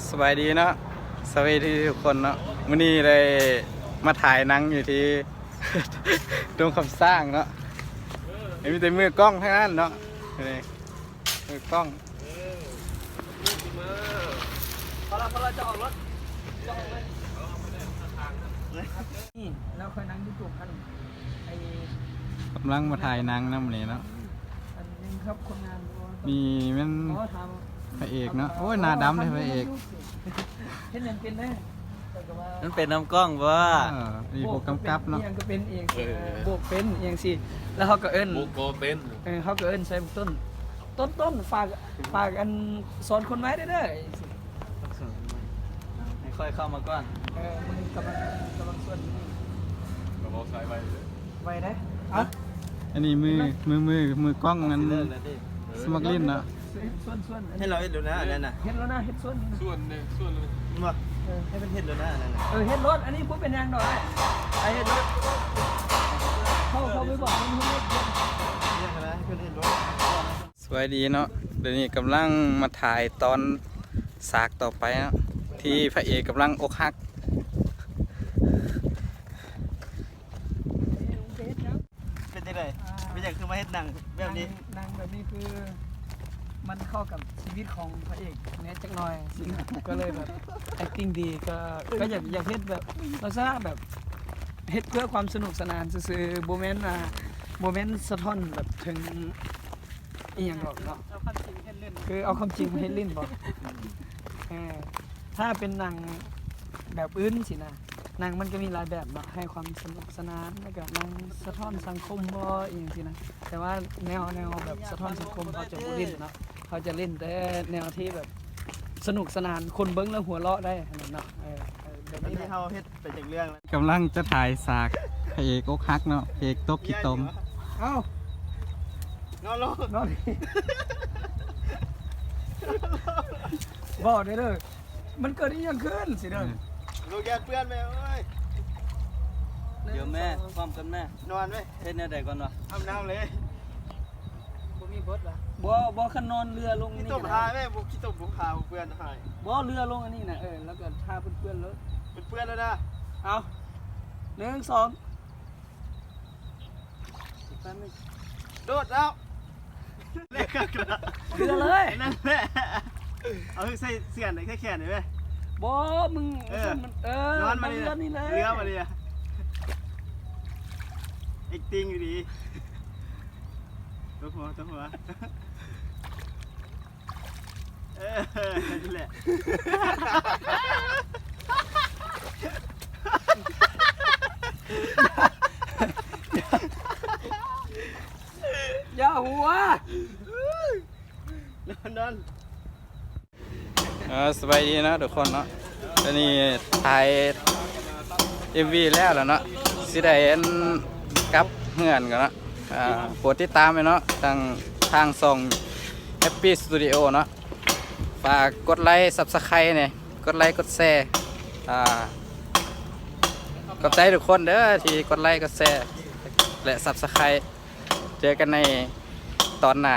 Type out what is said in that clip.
ສະບາຍດີເນາະ ສະບາຍດີທຸກຄົນເນາະ. ມື້ນີ້ໄດ້ມາຖ່າຍໜັງຢູ່ທີ່ດົງຄຳຊ້າງເນາະ. ມີແຕ່ມືກ້ອງທັງນັ້ນເນາະ ນີ້ ມືກ້ອງ. ພໍລະ ພໍລະ ຈະອອກລົດ ຈະອອກເລີຍ. ນີ້ ແລ້ວຄ່ອຍນັ່ງຢູ່ໂຕະ ອັນ ໄອ້ ກຳລັງມາຖ່າຍໜັງນຳນີ້ເນາະ. ອັນໜຶ່ງຄັບ ຄົນງານ ມີແມ່ນ ອໍ ຖາມ ພະເອກເນາະ. ໂອ້ຍ ໜ້າດຳເດ້ພະເອກ. ເຮັດຫຍັງເປັນແດ່? ມັນເປັນນຳກ້ອງບໍ່? ເອີ ມີຜູ້ກຳກັບເນາະ. ໂບກເປັນ ອີ່ຫຍັງກໍເປັນເອງ ເອີ ໂບກເປັນອີ່ຫຍັງຊີ້ ແລ້ວເຮົາກໍເອີ້ນ ໂບກກໍເປັນ ເອີ ເຮົາກໍເອີ້ນໃສ່ບັກຕົ້ນ ຕົ້ນ ຕົ້ນ ຝາກ ຝາກອັນ ສອນຄົນໄວ້ເດີ ໃຫ້ຂ້ອຍເຂົ້າມາກ່ອນ. ເອີ ມັນກຳລັງ ກຳລັງຊວນຢູ່ນີ້ ກໍເວົ້າສາຍໄວເດີ ໄວເດ້. ເອົ້າ ອັນນີ້ມື ມື ມື ມືກ້ອງນັ້ນ ສະໝັກຫຼິ້ນເນາະ. ເຮັດ ເຮັດລາວເຮັດໂດນນະ ອັນນັ້ນນະ ເຮັດແລ້ວນະ ເຮັດສວນນີ້ນະ ສວນເດ້ ສວນເລີຍ ແມ່ນບໍ່? ເອີ ໃຫ້ເພິ່ນເຮັດແລ້ວນະ ອັນນັ້ນນະ. ເອີ ເຮັດໂລດ ອັນນີ້ບໍ່ເປັນຫຍັງດອກ ໃຫ້ເຮັດໂລດ ເຂົ້າ ເຂົ້າໄປບອກເພິ່ນເຮັດໂລດ ເຮັດນະ ໃຫ້ເພິ່ນເຮັດໂລດ. ສະບາຍດີເນາະ ດຽວນີ້ກຳລັງມາຖ່າຍຕອນສາກຕໍ່ໄປເນາະ ທີ່ພະເອກກຳລັງອົກຫັກ. ເປັນຈັ່ງໃດ? ເປັນຫຍັງຄືມາເຮັດໜັງແບບນີ້? ໜັງ ໜັງແບບນີ້ຄືມັນເຂົ້າກັບຊີວິດຂອງພະເອກແດ່ຈັກໜ່ອຍ ກໍເລີຍແບບ acting ດີ ກໍ ກໍຢາກ ຢາກເຮັດແບບລັກສະນະແບບເຮັດເພື່ອຄວາມສະໜຸກສະໜານຊື່ໆ ບໍ່ແມ່ນ ອ່າ ບໍ່ແມ່ນສະທ້ອນແບບເຖິງອີ່ຫຍັງດອກເນາະ ເອົາຄວາມຈິງເຮັດຫຼິ້ນ ຄືເອົາຄວາມຈິງມາເຮັດຫຼິ້ນບໍ? ເອີ ຖ້າເປັນໜັງແບບອື່ນຊີ້ນະ ໜັງມັນກໍມີຫຼາຍແບບເນາະ ໃຫ້ຄວາມສະໜຸກສະໜານ ແລ້ວກໍໜັງສະທ້ອນສັງຄົມບໍ ອີ່ຫຍັງຊີ້ນະ. ແຕ່ວ່າແນວ ແນວແບບສະທ້ອນສັງຄົມ ເຮົາຈະບໍ່ຫຼິ້ນເນາະ ເຮົາຈະຫຼິ້ນແຕ່ແນວທີ່ແບບສະໜຸກສະໜານ ຄົນເບິ່ງແລ້ວຫົວເລາະໄດ້ຫັ້ນນະເນາະ. ເອີ ເອີ ແບບນີ້ແຫຼະ ເຮົາເຮັດໄປຈັກເລື່ອງແລ້ວ ກຳລັງຈະຖ່າຍສາກພະເອກອົກຫັກເນາະ ພະເອກຕົກຂີ້ຕົມ. ເອົ້າ ນອນລົງ ນອນ ບອກໄດ້ເດີ ມັນເກີດອີ່ຫຍັງຂຶ້ນຊິເດີ. ເອີ ລູກຢ້ານເປື້ອນແມ່ເອີຍ. ດຽວແມ່ ພ້ອມກັນແມ່ ນອນເວີຍ. ເຮັດແນວໃດກ່ອນວະ? ອາບນ້ຳເລີຍ. ບໍ່ມີບົດຫວາ? ບໍ່ ບໍ່ ຄັນນອນເລື່ອລົງນີ້ ຂີ້ຕົມຫາຍແມ່ ບໍ່ ຂີ້ຕົມຫາ ເປື້ອນຫາຍ. ບໍ່ ເລື່ອລົງອັນນີ້ນະ ເອີ ແລ້ວກໍທາເປື້ອນໆເລີຍ. ເປື້ອນໆແລ້ວນະ. ເອົາ ໜຶ່ງ ສອງ ໂດດແລ້ວ ເລືອເລີຍ ນັ້ນແຫຼະ. ເອົາໃສ່ເສື້ອໃສ່ແຂນໄດ້ເວີຍ. ບໍ່ ມຶງ ເອີ ເອີ ນອນມານີ້ ເລືອນີ້ເລີຍ ເລືອມານີ້. acting ດີໆ ຕົບຫົວ ຕົບຫົວ. ເອີ ນັ້ນແຫຼະ. ຢ່າຫົວ ນອນ ນອນ. ເອີ ສະບາຍດີເນາະທຸກຄົນເນາະ. ຕອນນີ້ຖ່າຍເອັມວີແລ້ວແລ້ວເນາະ ຊິໄດ້ອັນ ກັບເຮືອນກ່ອນເນາະ. ອ່າ ໂປດຕິດຕາມໄວ້ເນາະ ທາງ ທາງຊ່ອງ Happy Studio ເນາະ. ຝາກກົດໄລ Subscribe ແດ່ ກົດໄລ ກົດແຊ. ອ່າ ຂອບໃຈທຸກຄົນເດີ ທີ່ກົດໄລ ກົດແຊ ແລະ Subscribe. ເຈີກັນໃນຕອນໜ້າ.